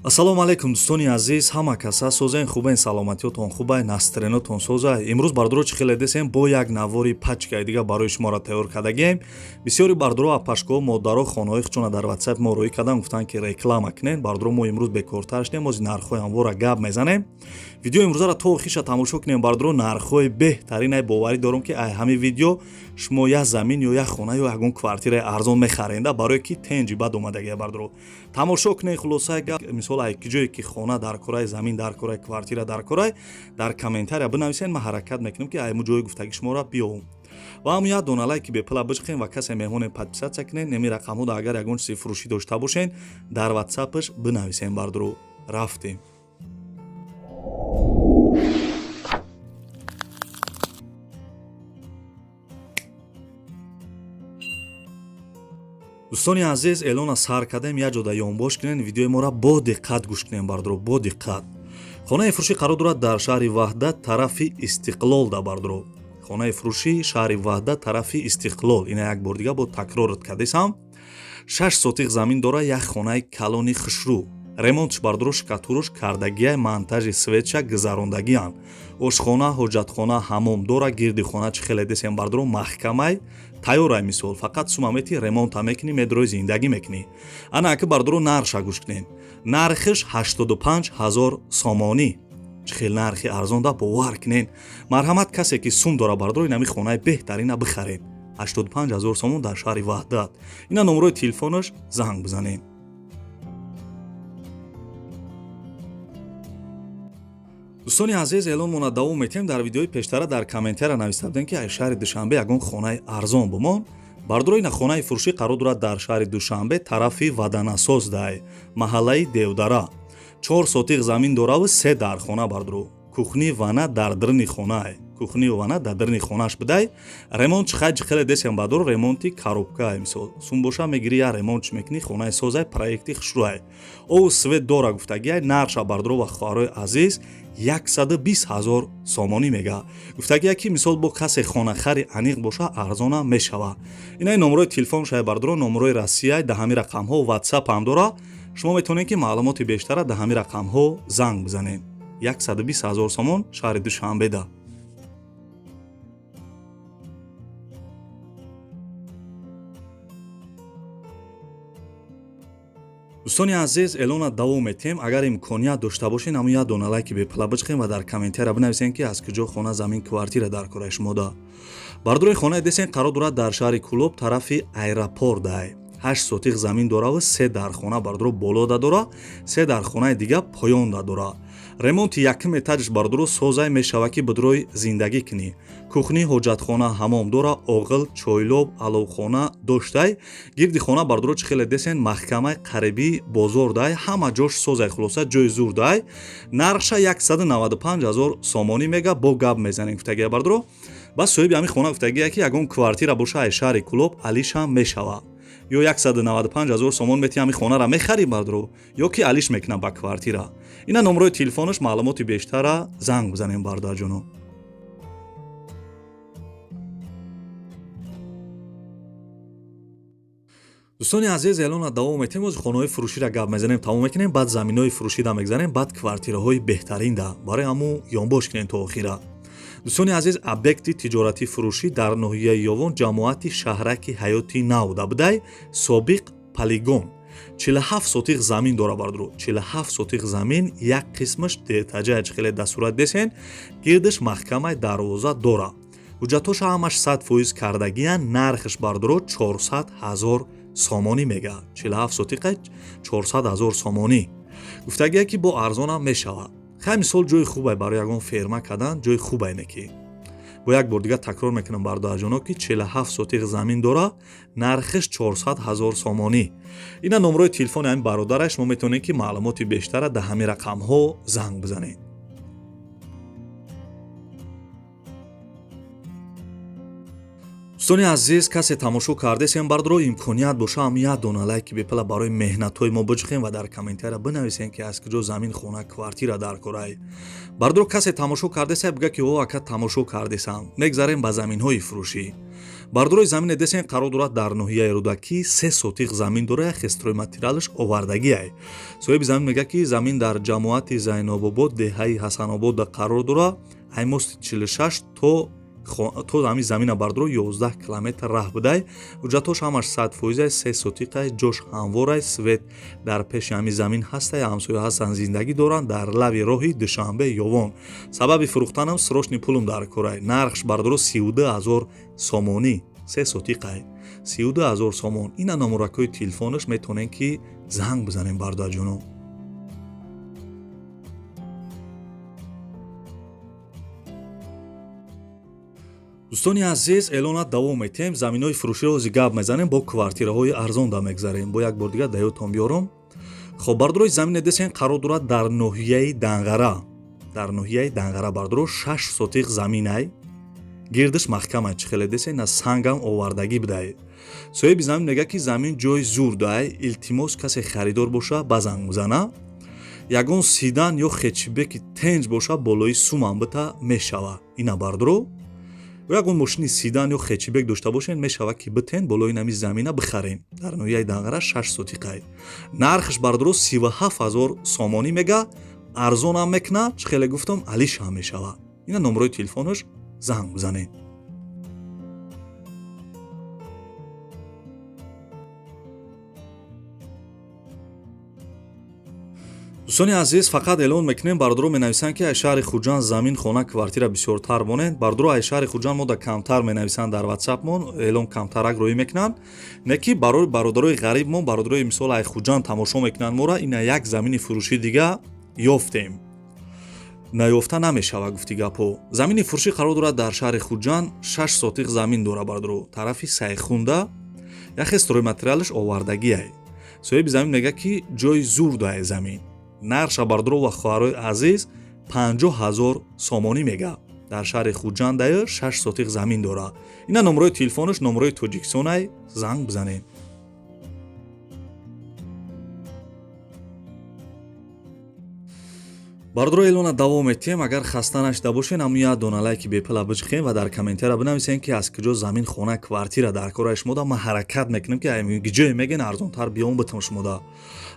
Ассалому алайкум, дӯстони азиз, ҳама каса созен, хубен, саломатиётон хубай, настроениятон созай. Имрӯз, бардоро, чӣ хеле десем, бо як навори пачкаи дига барои шуморо тайёр кардагием. Бисёри бардоро, апашкоҳо, модаро хонаҳои худшона дар WhatsApp мо рӯй карданд, гуфтанд, ки реклама кунен. Бардоро, мо имрӯз бекортар шудем, ози нархҳои ҳамвора гап мезанем. Видео имрӯзаро то охиша тамошо кунем, бардоро, нархҳои беҳтаринай. Боварӣ дорам, ки ай ҳамин видео шумо як замин ё як хона ё ягон квартираи арзон мехаренда, барое ки тенҷи бад омадагия. Бардоро, тамошо кунед. Хулосаи гап, мисол, ай ҷое ки хона дар корай, замин дар корай, квартира дар корай, дар комментария бинависен, ман ҳаракат мекунам, ки айму ҷои гуфтаги шуморо биёвам. Ва ҳамун як дона лайки бепула бичиқем ва касе меҳмоне подписаться кунед. Неми рақамҳода агар ягон чизи фурӯшӣ дошта бошен, дар ватсапаш бинависем. Бардоро, рафтем. Дӯстони азиз, эълона сар кардем. Як ҷода ёнбош кунен, видеои моро бо диққат гӯш кунем, бардоро, бо диққат. Хонаи фурӯшӣ қарор дорад дар шаҳри Ваҳдат, тарафи Истиқлол да. Бардоро, хонаи фурӯшӣ шаҳри Ваҳдат, тарафи Истиқлол. Ина як бор дига бо такрорат кардесам. 6 сотиқ замин дора, як хонаи калони хушрӯ. Ремонтш, бардоро, штукатурка кардагия, монтажи светша гузарондагиянд. Ошхона, ҳоҷатхона, ҳамом дора. Гирди хона чӣ хеле десем, бардоро, маҳкамай, тайёрай. Мисол, фақат сума мети, ремонта мекунӣ, медрои, зиндагӣ мекунӣ. Ана аки, бардоро, нархша гӯш кунем. Нархиш 85 000 сомонӣ. Чӣ хел нархи арзон да, бовар кунен. Марҳамат, касе ки сум дора, бардоро, инами хонаи беҳтарина бихаред. 85 000 сомон дар шаҳри Ваҳдат. Ина номерои телефонаш, занг бизанем. Дӯстони азиз, эълонмона давом метиҳем. Дар видеои пештара дар комментария нависта будем, ки аз шаҳри Душанбе ягон хонаи арзон бумон. Бардоро, ина хонаи фурӯшӣ қарор дорад дар шаҳри Душанбе, тарафи Ваданасоз дай, маҳаллаи Девдара. 4 сотиқ замин дораву се дархона. Бардоро, кухни, ванна дар даруни хонае, кухнию ванна дар даруни хонаш бидай. Ремонт чихай чихеле десем, бардоро, ремонти коробкае. Мисол, сум боша, мегири, я ремонт чи мекунӣ, хонаи созай, проекти хушрӯай, ову свет дора гуфтагиай. Нарша, бардоро ва хоҳарои азиз, 120 000 сомонӣ мега. Гуфтагия, ки мисол, бо касе хонахари аниқ боша, арзона мешава. Инаи номерои телефон шай, бардоро, номерои Россияй. Да ҳамин рақамҳо ватсап ҳам дора. Шумо метавонед, ки маълумоти бештара да ҳамин рақамҳо занг бизанед. 120 000 сомон, шаҳри Душанбеда. Дӯстони азиз, эълона давом метиҳем. Агар имконият дошта бошед, ҳамун як дона лайки бепула бичиқем ва дар комментария бинависем, ки аз куҷо хона, замин, квартира дар кораи шумо да. Бардорои, хонаи десен қарор дорад дар шаҳри Кӯлоб, тарафи аэропорт дай. 8 сотиқ замин дораву се дархона. Бардоро, болода дора, се дархонаи дига поёнда дора. Ремонти якум этажш, бардоро, созай, мешава, ки бидрои зиндагӣ кунӣ. Кухни, ҳоҷатхона, ҳамом дора, оғил, чойлоб, аловхона доштай. Гирди хона, бардоро, чӣ хеле десен, маҳкамаи қарибии бозор дай, ҳама ҷош созай. Хулоса, ҷои зур дай. Нархша 195 000 сомонӣ мега, бо гап мезанем гуфтагия. Бардоро, ба соҳиби ҳамин хона гуфтагия, ки ягон квартира боша ай шаҳри Кӯлоб, алишам мешава. Ё 195 000 сомон мети, ҳамин хонаро мехарӣ, бардоро, ё ки алиш мекунам ба квартира. Ина номерои телефонаш, маълумоти бештара занг бизанем, бародарҷоно. Дӯстони азиз, эълона давом метиҳем. Ози хонаҳои фурӯширо гап мезанем, тамом мекунем, баъд заминҳои фурӯшида мегзанем, баъд квартираҳои беҳтаринда. Барои ҳамун ёнбош кунем то охира. Дӯстони азиз, объекти тиҷоратӣ фурӯшӣ дар ноҳияи Ёвон, ҷамоати шаҳраки Ҳаёти Нав да будай, собиқ полигон. 47 сотиқ замин дора, бардоро, 47 сотиқ замин, як қисмаш детаҷая. Чӣ хеле дастурат десен, гирдаш маҳкамаи, дарвоза дора. Ҳуҷҷатҳоша ҳамаш 100% кардагиян. Нархаш, бардоро, 400 000 сомонӣ мега. 47 сотиқа 400 000 сомонӣ гуфтагия, ки бо арзонам мешавад. Хай, мисол, ҷои хубай барои ягон ферма кардан, ҷои хубай неки. Бо як бор дига такрор мекунам, бародарҷоно, ки 47 сотиқ замин дора, нархиш 400 000 сомонӣ. Ина номерои телефони ҳамин бародараш, шумо метавонед, ки маълумоти бештара дар ҳамин рақамҳо занг бизанед. Дӯстони азиз, касе тамошо кардесем, бардоро, имконият боша, ҳам як дона лайки бепала барои меҳнатҳои мо биҷиқем ва дар комментария бинависем, ки аз куҷо замин, хона, квартира дар корай. Бардоро, касе тамошо кардеса, бига, ки о, ака, тамошо кардесам. Мегзарем ба заминҳои фурӯшӣ. Бардорои замине десен қарор дорад дар ноҳияи Рӯдакӣ, 3 сотиқ замин дора, як стройматериалаш овардагиай. Соҳиби замин мегӯяд, ки замин дар ҷамоати Зайнобобод, деҳаи Ҳасанобод қарор дора. Ай мости 46 то ҳамин замина бардоро 11 километр раҳ будай. Ҳуҷҷатҳош ҳамаш 100%, 3 сотиқай, ҷош ҳамворай, свет дар пеши ҳамин замин ҳастай, ҳамсоя ҳастанд, зиндагӣ доранд дар лави роҳи Душанбе Ёвон. Сабаби фурӯхтанам срочный пулум дар корай. Нархш бардоро 32 000 сомонӣ, 3 сотиқай, 32 000 сомон. Ина номеракҳои телефонаш, метавонем ки занг бизанем бародарҷоно. Дӯстони азиз, эълонат давом метиҳем. Заминҳои фурӯширо ҳози гап мезанем, бо квартираҳои арзон да мегзарем. Бо як бор дигар да ёдтон биёрам. Хоб, бардорои замине десен қарор дорад дар ноҳияи Данғара. Дар ноҳияи Данғара бардоро 6 сотиқ заминай, гирдиш маҳкамай, чӣ хеле десен, на сангам овардагӣ будай. Соҳиби замин мегӯяд, ки замин ҷои зур дай, илтимос касе харидор боша ба занг бизана. Ягон седан ё хэтчбеки тенҷ боша болои сумам бита мешава. Ина бардоро ягон мошини седан ё хэтчбек дошта бошен, мешава ки битен болои нами замина бихарен. Дар ноҳияи Данғара 6 сотиқай. Нархш бардоро 37 000 сомонӣ мега, арзонам мекуна, чӣ хеле гуфтам, алиш ҳам мешава. Ина номерои телефонаш, занг бизанед. Дӯстони азиз, фақат эълон мекунем, бардоро менависанд, ки ай шаҳри Хуҷанд замин, хона, квартира бисёртар монед. Бардоро ай шаҳри Хуҷанд мо да камтар менависанд, дар ватсапмон эълон камтарак роӣ мекунанд. Не ки барои бародарои ғарибмон, бародарои мисол ай Хуҷанд тамошо мекунанд мора, ина як замини фурӯшӣ дига ёфтем. Наёфта намешава гуфти гапҳо. Замини фурӯшӣ қарор дорад дар шаҳри Хуҷанд, 6 сотиқ замин дора бардоро, тарафи Сайхунда, яхе стройматериалаш овардагиай. Соҳиби замин мегӯяд, ки ҷои зур дай замин. Нархша бардоро ва хоҳарои азиз 50 000 сомонӣ мега. Дар шаҳри Хуҷанд дая 6 сотиқ замин дора. Ина номерои телефонаш, номерои Тоҷикистонай, занг бизанед. Бардоро эълона давом метиҳем. Агар хаста нашида бошен, ҳамун як дона лайки бепила биҷиқем ва дар комментария бинависем, ки аз куҷо замин, хона, квартира дар кораи шумода. Ман ҳаракат мекунем, ки ҷое мегӯен арзонтар биём битам шумода.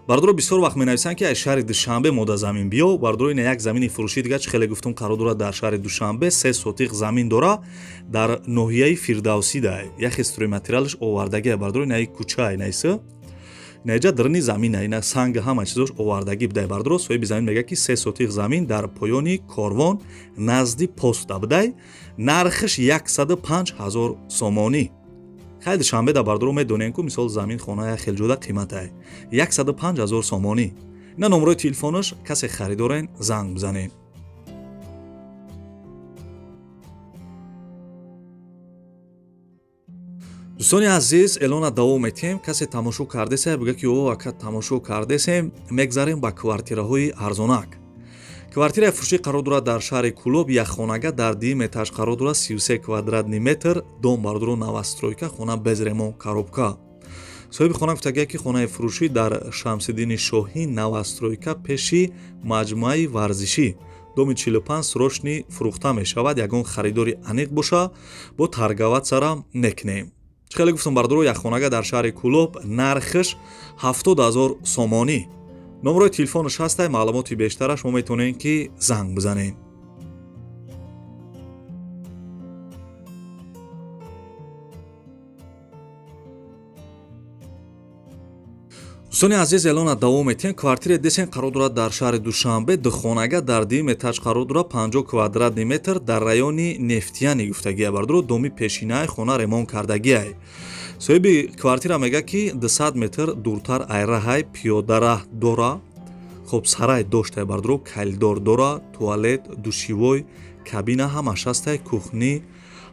Бардоро бисёр вақт менависанд, ки аз шаҳри Душанбе мода замин биё. Бардоро ина як замини фурӯшӣ дига, чӣ хеле гуфтум, қарор дорад дар шаҳри Душанбе, 3 сотиқ замин дора, дар ноҳияи Фирдавсӣ дай. Яхе стройматериалаш овардагия. Бардоро ина кӯча инаиса, инаҷа дарни замина, ина санг ҳама чизош овардагӣ будай. Бардоро соҳиби замин мегӯяд, ки 3 сотиқ замин дар поёни корвон назди поста будай. Нархаш 105 000 сомонӣ. Хай Душанбе да бардоро медонем, ку мисол замин, хона як хел ҷода қиматай. 105 000 сомонӣ. Ина номерои телефонаш, касе харидорен занг бизанед. Дӯстони азиз, эълона давом метиҳем. Касе тамошо кардесем, бигӯяд, ки о ака тамошо кардесем, мегзарем ба квартираҳои арзонак. Квартираи фурӯшӣ қарор дорад дар шаҳри Кӯлоб, якхонага дар дуюм этаж қарор дорад, 33 квадратный метр, дом бардоро новостройка, хона без ремонт, коробка. Соҳиби хона гуфтагия, ки хонаи фурӯшӣ дар Шамсиддини Шоҳин, новостройка, пеши маҷмӯаи варзишӣ, доми 45 срочный фурӯхта мешавад. Ягон харидори аниқ боша, бо торговать сара мекунем. Чӣ хеле гуфтам бардоро, якхонага дар шаҳри Кӯлоб, нархаш 70 000 сомонӣ. Номерои телефонаш ҳастай, маълумоти бештараш мо метавонем, ки занг бизанем. Дӯстони азиз, эълона давом метиҳем. Квартираи десен қарор дорад дар шаҳри Душанбе, духонага дар дуюм этаж қарор дорад, 50 квадратный метр, дар райони Нефтияни гуфтагия. Бардоро доми пешинаи хона ремонт кардагиай. Соҳиби квартира мегӯяд, ки 200 метр дуртар айраҳай, пиёдараҳ дора. Хоб, сарай доштай бардоро, коридор дора, туалет, душевой, кабина ҳамаш ҳастай, кухни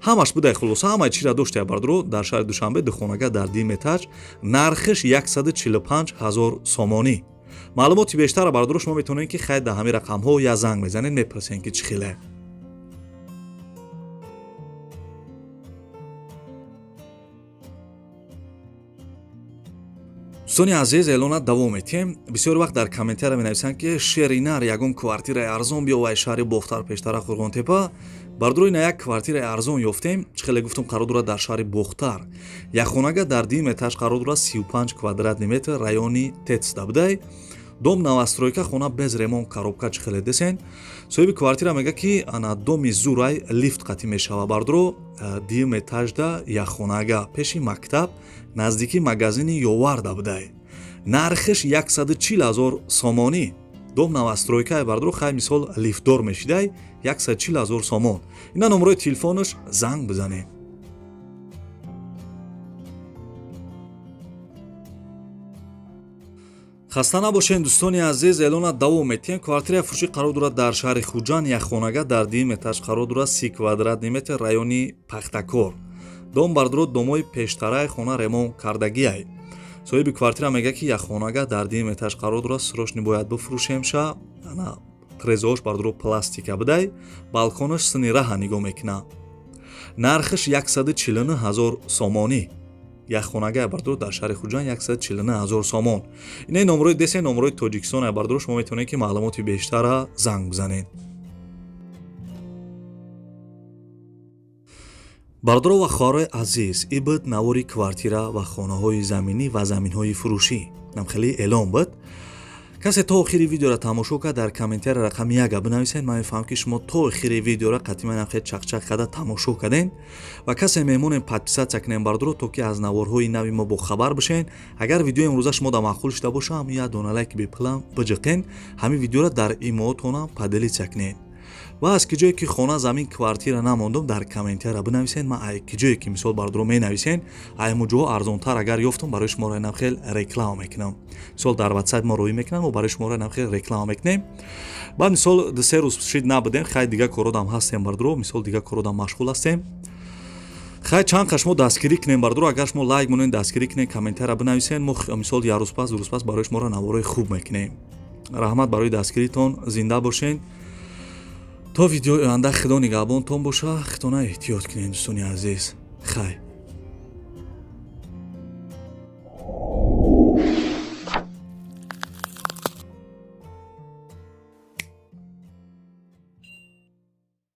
ҳамаш будай. Хулоса ҳамаи чира доштая бардоро. Дар шаҳри Душанбе духонага дар дуюм этаж, нархаш 145 000 сомонӣ. Маълумоти бештара бардоро шумо метавонед, ки хайр дар ҳамин рақамҳо я занг мезанед, мепурсед, ки чӣ хеле. Дӯстони азиз, эълонат давом метиҳем. Бисёр вақт дар комментария менависанд, ки шеринар ягон квартираи арзон биёвай шаҳри Бохтар, пештара Қурғонтепа. Бардорои на як квартираи арзон ёфтем, чӣ хеле гуфтум, қарор дорад дар шаҳри Бохтар. Як хонага дар дуюм этаж қарор дорад, 35 квадратный метр, райони Тецда будай. Дом новостройка, хона без ремонт, коробка, чӣ хеле десен. Соҳиби квартира мега, ки ана доми зурай, лифт қатӣ мешава. Бардоро, дуюм этажда, як хонага, пеши мактаб, наздики магазини Ёварда будай. Нархиш 140 ҳазор сомонӣ. Дом новостройка, бардоро, хай, мисол, лифтдор мешидай, 140 ҳазор сомон. Ина номерои телефонаш, занг бизанед. Хаста набошед, дӯстони азиз, эълона давом метиҳем. Квартираи фурӯшӣ қарор дорад дар шаҳри Хуҷанд, як хонага дар дуюм этаж қарор дорад, 30 квадратный метр, райони Пахтакор. Дом, бардоро, домои пештараи, хона ремонт кардагиай. Соҳиби квартира мегӯяд, ки як хонага дар дуюм этаж қарор дорад, срочно бояд бифурӯшемша. Ана трезош, бардоро, пластика будай, балконаш сини раҳа нигоҳ мекунад. Нархиш 149 ҳазор сомонӣ. Як хонага, бардоро, дар шаҳри Хуҷанд, 149 ҳазор сомон. Инаи номерои десе, номерои Тоҷикистон, бардоро, шумо метавонед, ки маълумоти бештара занг бизанед. Бародаро ва хоҳарои азиз, ин буд навори квартира ва хонаҳои заминӣ ва заминҳои фурӯшӣ. Намхеле эълон буд. Касе то охири видеоро тамошо кард, дар комментария рақами яка бинависед. Ман мефаҳмам, ки шумо то охири видеоро қатъиман намхел чақчақ карда тамошо кардем. Ва касе меҳмонем, подписаться кунем, бардоро, то ки аз наворҳои нави мо бохабар бишен. Агар видеои имрӯза шумо да маъқул шуда боша, ҳам як дона лайк бепулам биҷиқен, ҳамин видеоро дар имоотонам поделиться кунед. Ва аз ки ҷое ки хона, замин, квартира намондум, дар комментария бинависед. Ман ай ки ҷое ки, мисол, бардоро, менависен, аймуҷоҳо арзонтар агар ёфтум, барои шуморо намхел реклама мекунам. Мисол, дар ватсап мо роҳӣ мекунам, мо барои шуморо намхел реклама мекунем. Баъд, мисол, 2-3 рӯз шид набудем, хай, дига кородам ҳастем, бардоро, мисол, дига кородам машғул ҳастем. Хай, чанд қа шумо дастгирӣ кунем, бардоро. Агар шумо лайк монед, дастгирӣ кунед, комментария бинависед, мо, мисол, як рӯз пас, 2 рӯз пас барои шуморо наворои хуб мекунем. Раҳмат барои дастгиритон, зинда бошед. То видеои оянда Худо нигаҳбонтон боша. Худона эҳтиёт кунед, дӯстони азиз, хай.